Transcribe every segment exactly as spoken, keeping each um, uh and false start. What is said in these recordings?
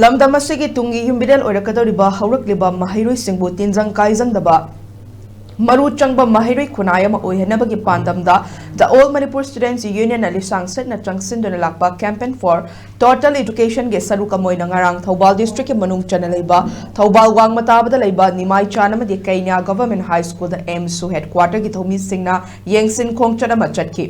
ꯂꯝꯗꯝ ꯑꯁꯤꯒꯤ ꯇꯨꯡꯒꯤ ꯌꯨꯝꯕꯤꯔꯦꯜ ꯑꯣꯏꯔꯛꯀꯗꯧꯔꯤꯕ ꯍꯧꯔꯛꯂꯤꯕ ꯃꯍꯩꯔꯣꯏꯁꯤꯡꯕꯨ ꯇꯤꯟꯖꯪ ꯀꯥꯏꯖꯪꯗꯕ ꯃꯔꯨ ꯆꯪꯕ ꯃꯍꯩꯔꯣꯏ ꯈꯨꯟꯅꯥꯏ ꯑꯃ ꯑꯣꯏꯍꯟꯅꯕꯒꯤ ꯄꯥꯟꯗꯝꯗ The All Manipur Students Union ꯅ ꯂꯤꯁꯥꯡ ꯁꯤꯠꯅ ꯆꯪꯁꯤꯟꯗꯨꯅ ꯂꯥꯛꯄ Campaign for Total Education ꯒꯤ ꯁꯔꯨꯛ ꯑꯃ ꯑꯣꯏꯅ ꯉꯔꯥꯡ ꯊꯧꯕꯥꯜ district ꯀꯤ ꯃꯅꯨꯡ ꯆꯟꯅ ꯂꯩꯕ ꯊꯧꯕꯥꯜ ꯋꯥꯡꯃ ꯇꯥꯕꯗ ꯂꯩꯕ ꯅꯤꯃꯥꯏꯆꯥꯟ ꯑꯃꯗꯤ ꯀꯩꯅ꯭ꯌꯥ Government High School ꯗ AMSU headquarter ꯒꯤ ꯊꯧꯃꯤꯁꯤꯡꯅ ꯌꯦꯡꯁꯤꯟ ꯈꯣꯡꯆꯠ ꯑꯃ ꯆꯠꯈꯤ꯫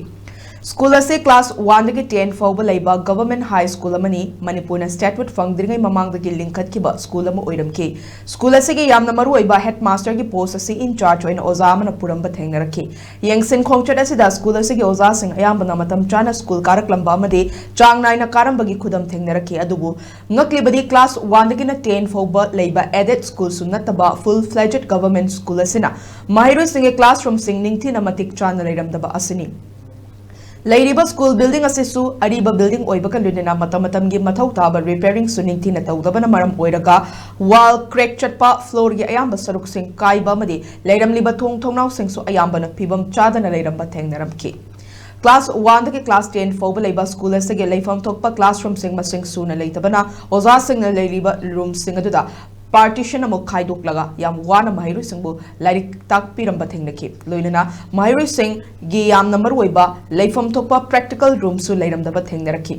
School ꯑꯁꯤ class one ꯗꯒꯤ ten ꯐꯥꯎꯕ ꯂꯩꯕ Government High School ꯑꯃꯅꯤ꯫ ꯃꯅꯤꯄꯨꯔꯅ statehood ꯐꯪꯗ꯭ꯔꯤꯉꯩ ꯃꯃꯥꯡꯗꯒꯤ ꯂꯤꯡꯈꯠꯈꯤꯕ school ꯑꯃ ꯑꯣꯏꯔꯝꯈꯤ꯫ School ꯑꯁꯤꯒꯤ ꯌꯥꯝꯅ ꯃꯔꯨꯑꯣꯏꯕ headmaster ꯒꯤ post ꯑꯁꯤ in charge ꯑꯣꯏꯅ ꯑꯣꯖꯥ ꯑꯃꯅ ꯄꯨꯔꯝꯕ ꯊꯦꯡꯅꯔꯛꯈꯤ꯫ ꯌꯦꯡꯁꯤꯟ ꯈꯣꯡꯆꯠ ꯑꯁꯤꯗ school ꯑꯁꯤꯒꯤ ꯑꯣꯖꯥꯁꯤꯡ ꯑꯌꯥꯝꯕꯅ ꯃꯇꯝ ꯆꯥꯅ school ꯀꯥꯔꯛꯂꯝꯕ ꯑꯃꯗꯤ ꯆꯥꯡ ꯅꯥꯏꯅ ꯀꯥꯔꯝꯕꯒꯤ ꯈꯨꯗꯝ ꯊꯦꯡꯅꯔꯛꯈꯤ꯫ ꯑꯗꯨꯕꯨ ꯉꯛꯂꯤꯕꯗꯤ class one ꯗꯒꯤꯅ ten ꯐꯥꯎꯕ ꯂꯩꯕ aided school ꯁꯨ ꯅꯠꯇꯕ full fledged government school ꯑꯁꯤꯅ ꯃꯍꯩꯔꯣꯏꯁꯤꯡꯒꯤ classroom ꯁꯤꯡ ꯅꯤꯡꯊꯤꯅ ꯃꯇꯤꯛ ꯆꯥꯅ ꯂꯩꯔꯝꯗꯕ ꯑꯁꯤꯅꯤ꯫ ꯂꯩꯔꯤꯕ school building ꯑꯁꯤꯁꯨ ꯑꯔꯤꯕ building ꯑꯣꯏꯕꯒ ꯂꯣꯏꯅꯅ ꯃꯇꯝ ꯃꯇꯝꯒꯤ ꯃꯊꯧ ꯇꯥꯕ repairing ꯁꯨ ꯅꯤꯡꯊꯤꯅ ꯇꯧꯗꯕꯅ ꯃꯔꯝ ꯑꯣꯏꯔꯒ wall crack ꯆꯠꯄ, floor ꯒꯤ ꯑꯌꯥꯝꯕ ꯁꯔꯨꯛꯁꯤꯡ ꯀꯥꯏꯕ ꯑꯃꯗꯤ ꯂꯩꯔꯝꯂꯤꯕ ꯊꯣꯡ ꯊꯣꯡꯅꯥꯎꯁꯤꯡꯁꯨ ꯑꯌꯥꯝꯕꯅ ꯐꯤꯕꯝ ꯆꯥꯗꯅ ꯂꯩꯔꯝꯕ ꯊꯦꯡꯅꯔꯝꯈꯤ꯫ Class one ꯗꯒꯤ class ten ꯐꯥꯎꯕ ꯂꯩꯕ school ꯑꯁꯤꯒꯤ ꯂꯩꯐꯝ ꯊꯣꯛꯄ classroom ꯁꯤꯡ ꯃꯁꯤꯡ ꯁꯨꯅ ꯂꯩꯇꯕꯅ ꯑꯣꯖꯥꯁꯤꯡꯅ ꯂꯩꯔꯤꯕ room ꯁꯤꯡ ꯑꯗꯨꯗ partition ꯑꯃꯨꯛ ꯈꯥꯏꯗꯣꯛꯂꯒ ꯌꯥꯝ ꯋꯥꯅ ꯃꯍꯩꯔꯣꯏꯁꯤꯡꯕꯨ ꯂꯥꯏꯔꯤꯛ ꯇꯥꯛꯄꯤꯔꯝꯕ ꯊꯦꯡꯅꯈꯤ꯫ ꯂꯣꯏꯅꯅ ꯃꯍꯩꯔꯣꯏꯁꯤꯡꯒꯤ ꯌꯥꯝꯅ ꯃꯔꯨꯑꯣꯏꯕ ꯂꯩꯐꯝ ꯊꯣꯛꯄ practical room ꯁꯨ ꯂꯩꯔꯝꯗꯕ ꯊꯦꯡꯅꯔꯛꯈꯤ꯫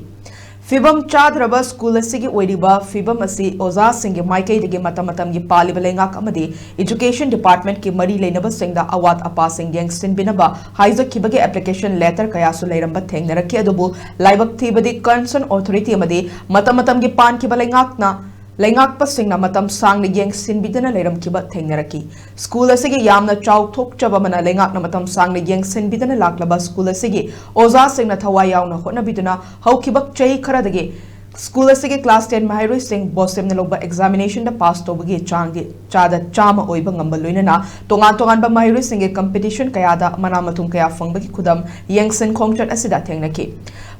ꯐꯤꯕꯝ ꯆꯥꯗ꯭ꯔꯕ school ꯑꯁꯤꯒꯤ ꯑꯣꯏꯔꯤꯕ ꯐꯤꯕꯝ ꯑꯁꯤ ꯑꯣꯖꯥꯁꯤꯡꯒꯤ ꯃꯥꯏꯀꯩꯗꯒꯤ ꯃꯇꯝ ꯃꯇꯝꯒꯤ ꯄꯥꯜꯂꯤꯕ ꯂꯩꯉꯥꯛ ꯑꯃꯗꯤ education department ꯀꯤ ꯃꯔꯤ ꯂꯩꯅꯕꯁꯤꯡꯗ ꯑꯋꯥꯠ ꯑꯄꯥꯁꯤꯡ ꯌꯦꯡꯁꯤꯟꯕꯤꯅꯕ ꯍꯥꯏꯖꯈꯤꯕꯒꯤ application letter ꯀꯌꯥꯁꯨ ꯂꯩꯔꯝꯕ ꯊꯦꯡꯅꯔꯛꯈꯤ꯫ ꯑꯗꯨꯕꯨ ꯂꯥꯏꯕꯛ ꯊꯤꯕꯗꯤ concern authority ꯑꯃꯗꯤ ꯃꯇꯝ ꯃꯇꯝꯒꯤ ꯄꯥꯟꯈꯤꯕ ꯂꯩꯉꯥꯛꯅ ꯂꯩꯉꯥꯛꯄꯁꯤꯡꯅ ꯃꯇꯝ ꯁꯥꯡꯅ ꯌꯦꯡꯁꯤꯟꯕꯤꯗꯅ ꯂꯩꯔꯝꯈꯤꯕ ꯊꯦꯡꯅꯔꯛꯈꯤ꯫ School ꯑꯁꯤꯒꯤ ꯌꯥꯝꯅ ꯆꯥꯎꯊꯣꯛꯆꯕ ꯑꯃꯅ ꯂꯩꯉꯥꯛꯅ ꯃꯇꯝ ꯁꯥꯡꯅ ꯌꯦꯡꯁꯤꯟꯕꯤꯗꯅ ꯂꯥꯛꯂꯕ school ꯑꯁꯤꯒꯤ ꯑꯣꯖꯥꯁꯤꯡꯅ ꯊꯋꯥꯏ ꯌꯥꯎꯅ ꯍꯣꯠꯅꯕꯤꯗꯨꯅ ꯍꯧꯈꯤꯕ ꯆꯍꯤ ꯈꯔꯗꯒꯤ school ꯑꯁꯤꯒꯤ class ten ꯃꯍꯩꯔꯣꯏꯁꯤꯡ ꯕꯣꯁꯦꯝꯅ ꯂꯧꯕ examination ꯗ pass ꯇꯧꯕꯒꯤ ꯆꯥꯡꯗꯤ ꯆꯥꯗ ꯆꯥꯝꯃ ꯑꯣꯏꯕ ꯉꯝꯕ ꯂꯣꯏꯅꯅ ꯇꯣꯉꯥꯟ ꯇꯣꯉꯥꯟꯕ ꯃꯍꯩꯔꯣꯏꯁꯤꯡꯒꯤ competition ꯀꯌꯥꯗ ꯃꯅꯥ ꯃꯊꯨꯝ ꯀꯌꯥ ꯐꯪꯕꯒꯤ ꯈꯨꯗꯝ ꯌꯦꯡꯁꯤꯟ ꯈꯣꯡꯆꯠ ꯑꯁꯤꯗ ꯊꯦꯡꯅꯈꯤ꯫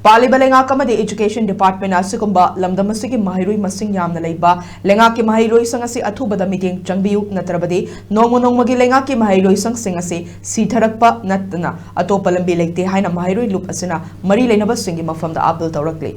ꯄꯥꯜꯂꯤꯕ ꯂꯩꯉꯥꯛ ꯑꯃꯗꯤ education department ꯅ ꯑꯁꯤꯒꯨꯝꯕ ꯂꯝꯗꯝ ꯑꯁꯤꯒꯤ ꯃꯍꯩꯔꯣꯏ ꯃꯁꯤꯡ ꯌꯥꯝꯅ ꯂꯩꯕ ꯂꯩꯉꯥꯛꯀꯤ ꯃꯍꯩꯔꯣꯏꯁꯪ ꯑꯁꯤ ꯑꯊꯨꯕꯗ ꯃꯤꯠꯌꯦꯡ ꯆꯪꯕꯤꯌꯨ, ꯅꯠꯇ꯭ꯔꯕꯗꯤ ꯅꯣꯡꯃ ꯅꯣꯡꯃꯒꯤ ꯂꯩꯉꯥꯛꯀꯤ ꯃꯍꯩꯔꯣꯏꯁꯪꯁꯤꯡ ꯑꯁꯤ ꯁꯤꯊꯔꯛꯄ ꯅꯠꯇꯅ ꯑꯇꯣꯞꯄ ꯂꯝꯕꯤ ꯂꯩꯇꯦ ꯍꯥꯏꯅ ꯃꯍꯩꯔꯣꯏ ꯂꯨꯞ ꯑꯁꯤꯅ ꯃꯔꯤ ꯂꯩꯅꯕꯁꯤꯡꯒꯤ ꯃꯐꯝꯗ appeal ꯇꯧꯔꯛꯂꯤ꯫